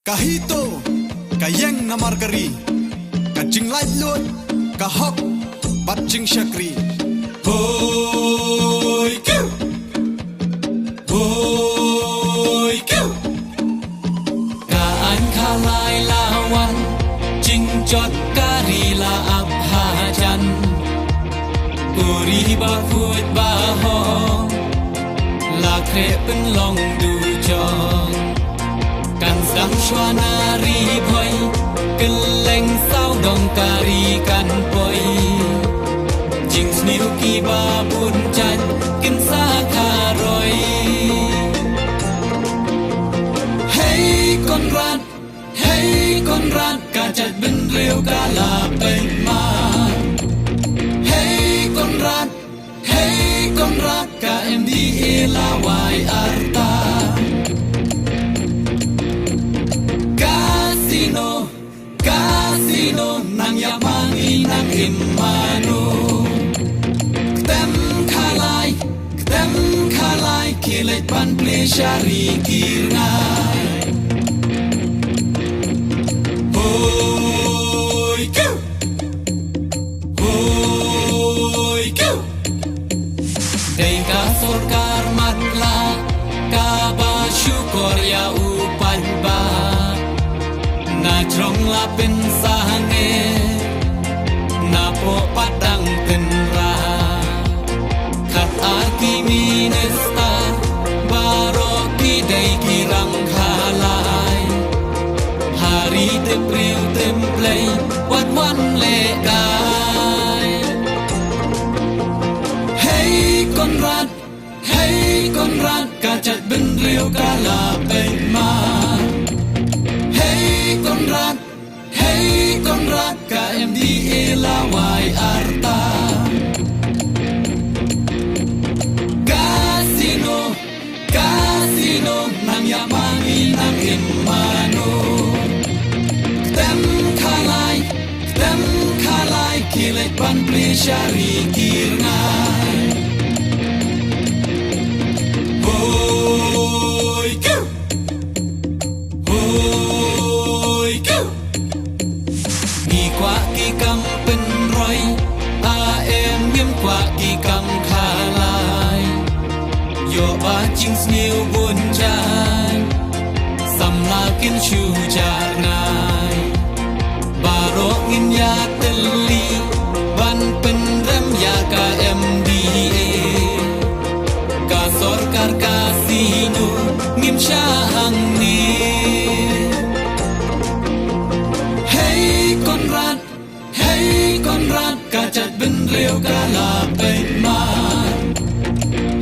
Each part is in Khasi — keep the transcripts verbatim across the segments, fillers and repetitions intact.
Ka HITO, ka ïeng namar ka ri, ka jinglaitluid, ka hok bad jingshakri. Hoi kiu, hoi kiu. Ka aiñ Khalai la wan, jingjot ka ri la ap hajan. Ko ri ba khuid ba hok, la khreh pynlong dujok. Kan sdang shuwa na Ri Bhoi, kylleng sawdong ka ri kan poi. Jingsniew kiba bun jait kin sa kharoi. Hei Conrad, hei Conrad, ka jaitbynriew ka la peit mar. Hei Conrad, hei Conrad, ka MDA la wai arta. Casino, casino, nang ïap ma ngi nang im mano. Ktem Khalai, ktem Khalai, khie leit ban plie sha ri ki rngai. Hoi kiu, hoi kiu. Dei ka sorkar matlah kaba shukor ïa u paidbah. Na jrong la pynsangeh, na poh pat dang tynrah. Khat ar ki minister, baroh ki dei ki rang Khalai. Ha ri te briew te Blei, wat wan leh kai. Hei Conrad, hei Conrad, ka jaitbynriew ka la peit mar. Hei Conrad, hei Conrad, ka MDA la wai arta. Casino, casino, nang ïap ma ngi nang im mano. Ktem Khalai, ktem Khalai, khie leit ban plie sha ri ki rngai. Hoi kiu, hoi kiu. Ngi kwah ki kam pynroi, a em ngim kwah ki kam Khalai. Ïoh ba jingsniew bun jait, samla kin shu jah rngai. Baroh ngin ïatylli ban pynrem ïa ka MDA. Ka sorkar casino ngim shah hangne. Hei Conrad, hei Conrad, ka jaitbynriew ka la peit mar.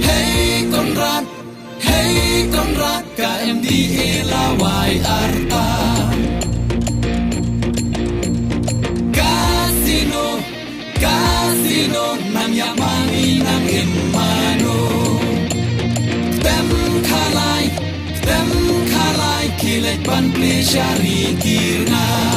Hei Conrad, hei Conrad, ka MDA la wai arta. Casino, casino, nang ïap ma ngi nang im mano. Ktem Khalai, ktem Khalai, khie leit ban plie sha ri ki rngai.